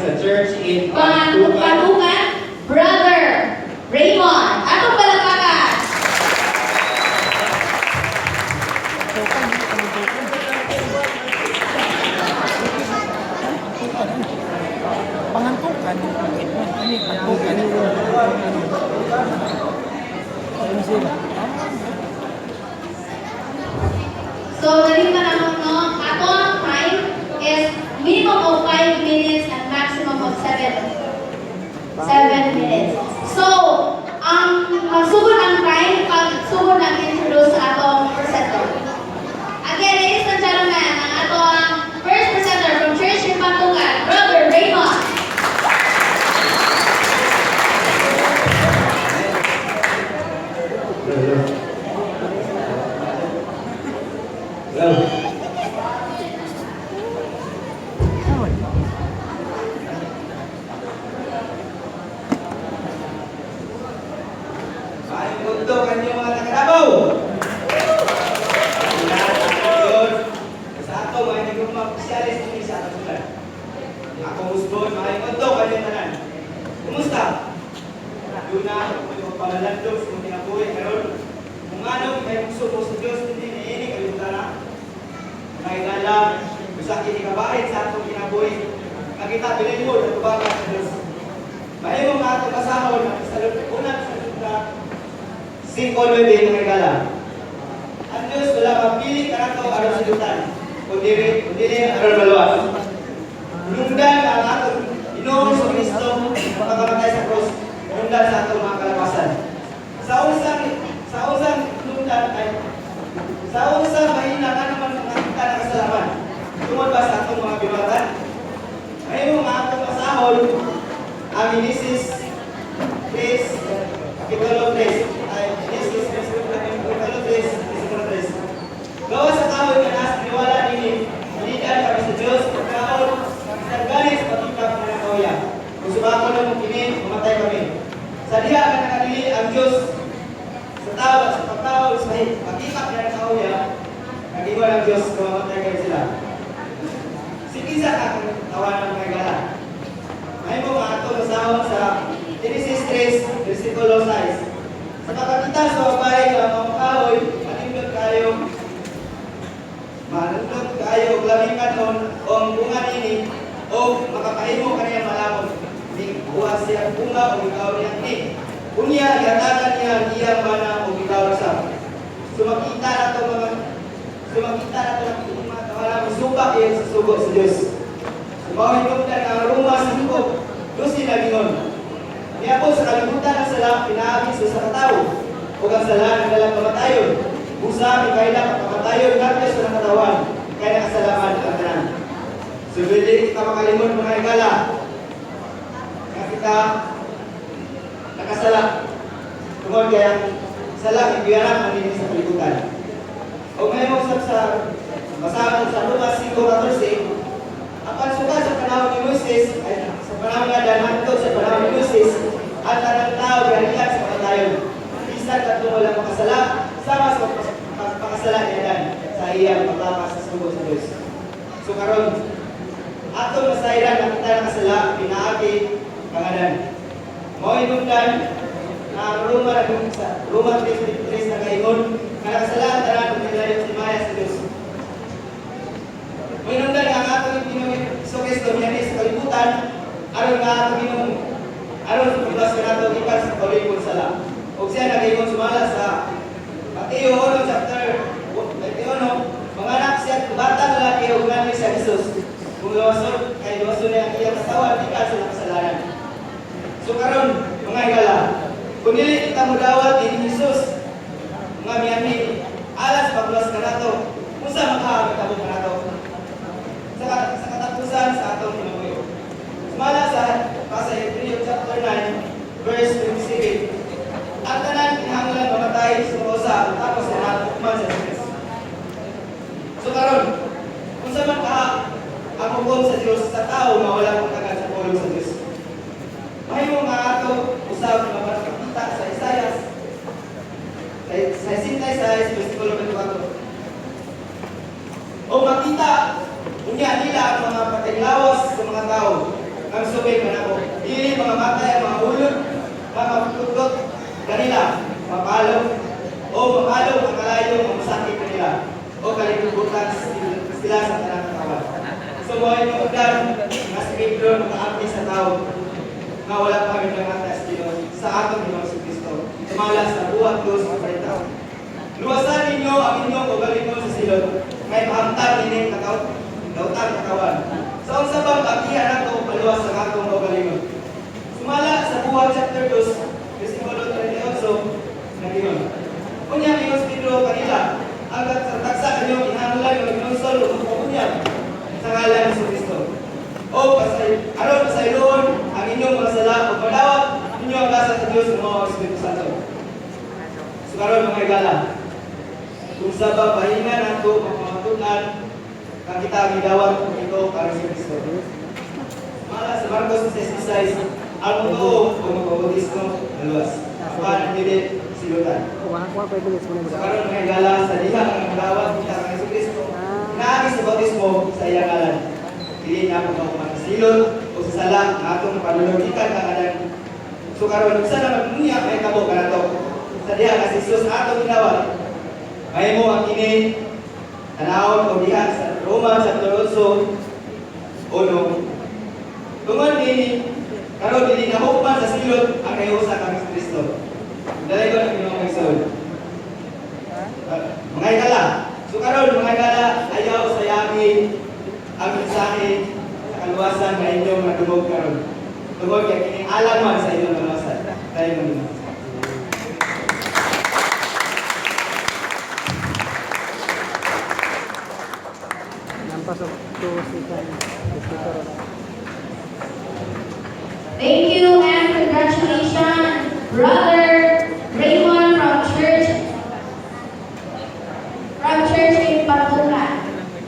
sa Church in Pantukan. Pantukan, Brother Raymond. Atong palakpakan. Pangantukan, pantukan. Ano sila? So, dali pa naman, no? Ato ang time is minimum of 5 minutes and maximum of 7 minutes. So, ang magsugod ang time pag sugod ang introduce sa atong presenter. Again, ladies and gentlemen, ang atong first presenter from Church in Pantukan, Brother Raymond. Hello. Hello. Maayong mundo kanyo mga taga-Davao. Yun. Sa ato mga hindi ko mga opisyalis diri sa atong syudad. Ako usbon, maayong mundo kanyo tanan. Kumusta? Duna ko pamalandong sa imong kinabuhi karon. Kung ano kay musuko sa Dios hindi niini kalibutan na. Mga usa kini kabahin sa atong kinabuhi. Makita bilinhod ang tubangan sa Dios. Mahimo nga atong basahon ang sa unang sa 5:9, mga higala. Ang Diyos wala mapili kanato aron silutan, kundi kundi aron maluwas. Hinungdan ang atong Ginoong Kristo pagkamatay sa krus, hinungdan sa atong mga kalapasan. Sa usang hinungdan ay sa usang mahina ka naman mga nakasalaman. Tungod ba sa atong mga binuhatan? Mahimo nga atong basahon ang Genesis 3, Kapitulo 3, ay Genesis Kapitulo 3, versikulo 3. Gawa sa kahoy nga naas niwala nini, nilidan kami sa Diyos, pagkaon, bisan gani sa pagkikap nga nakauya. Kung subako na mo kini, mamatay kami. Sa diha nga nakadili ang Diyos sa tao at sa pagkaon sa pagkikap nga nakauya, nag-ingon ang Diyos kung mamatay kayo sila. Si kinsa ka kang tawanan, mga higala? Mahimo nga ato basahon sa Genesis 3, versikulo 6. Sa pagkakita sa babae nga ang kahoy, manindot kaayo og labing kanon o ang bunga nini o makapahimo kaniya malamon. Ni kuha siya bunga o ikaw niya ni. Unya gihatagan niya ang iyang bana o ikaw sa. Sumakita na to ng mga tawanan musupak iyon sa sugo sa Dios. Mao hinungdan ang Roma 5:12 nagingon. Niabot sa kalibutan ang sala pinaagi sa usa ka tawo ug ang sala nagdalang kamatayon. Busa mikaila ang kamatayon ngadto sa nakatawan kay nakasalaman ang tanan. So dili kita makalimot, mga higala, nga kita nakasala tungod kay ang sala gibiyaran ang dinhi sa kalibutan. O ngayon usab sa basahon sa Roma 5:14. Apan sukad sa panahon ni Moises, ay, sa panahon ni Adan hangtod sa panahon ni Moises, ang tanang tao giharian sa kamatayon. Bisan kadtong wala makasala, sama sa pagpakasala ni Adan sa iyang paglapas sa sugo sa Dios. So karon, atong masayran ang kita nakasala pinaagi kang Adan. Mao hinungdan na ang Roma sa Roma 3:23 nagaingon nga nakasala ang tanan ug nilayo sa himaya sa Dios. Mao hinungdan nga ang atong Ginoong Kristo mianhi sa kalibutan aron nga atong Ginoong aron pagluwas kanato gikan sa kaulipon sala. Ug siya nagaingon sumala sa Mateo 1 chapter 21, manganak siya bata nga lalaki ug nganhi siya Jesus. Kung luwason kay luwason niya ang iyang katawan gikan sa kasalanan. So karon, mga higala, kung dili kita modawat ni Jesus nga mianhi alas pagluwas kanato, unsa makakatabo kanato sa katapusan sa atong kinabuhi? Sumala sa Hebreo chapter 9 verse 27. Ang tanan kinahanglan mamatay sa tapos na hukman sa Diyos. So karon, unsa man ka ang hukom sa Dios sa tao nga wala pagtagad sa pulong sa Dios? Mahimo nga ato usab nga makakita sa Isaias sa 66 versikulo 24. O makita unya nila ang mga patenglawas sa mga tao ang masulbad kanako. Dili mangamatay ang mga hulod nga maputkot kanila, mapalo o mapalo ang kalayo nga mosakit kanila o kalitubutan sila sa tanang katawan. So mo inuudan nga si Pedro makaamti sa tao nga wala pa kami nangatas Ginoo sa atong Ginoong Kristo. Sumala sa Buhat 2:40. Luwasan ninyo ang inyong kaugalingon sa silot, kay mahamtang ining daotang katawan. Sa unsa bang kagihan nato paluwas sa atong kaugalingon? Sumala sa Buhat chapter 2, versikulo 38, nagingon. Unya miingon si Pedro kanila, ang tagsa kanyo kinahanglan nga maghinulsol ug magpabunyag sa ngalan ni Kristo. O aron pasayloon ang inyong mga sala ug madawat ninyo ang gasa sa Dios nga mao ang Espiritu Santo. So karon, mga higala, kung unsa ba bahinga nato mapamatud-an kang kita gidawat og ito karon si Kristo? Mala sa Marcos 6:16, ang motoo ug magpabautismo maluwas. Apan ang dili, silutan. Kuha pa yung mo So karon, mga higala, sa diha nga nagdawat kita kang Hesus Kristo, naagi sa bautismo sa iyang ngalan. Dili na pagkahuman sa silot o sa sala nga atong napadulong gikan kang Adan. So karon, unsa na magmunya mahitabo kanato? Sa diha nga si Jesus atong gidawat, mahimo ang kini tanawon o diha sa Roma chapter 8:1. Tungod niini, karon dili na hukman sa silot ang nahiusa kang Kristo. Dali ko ng Ginoong igsoon. Mga higala, so karon, mga higala, ayaw sayagi ang mensahe sa kaluwasan nga inyong nadungog karon. Tungod kay kini alang man sa inyong kaluwasan. Tayo mo Ginoo. Lampas og 2 seconds. Speaker. Thank you and congratulations, brother.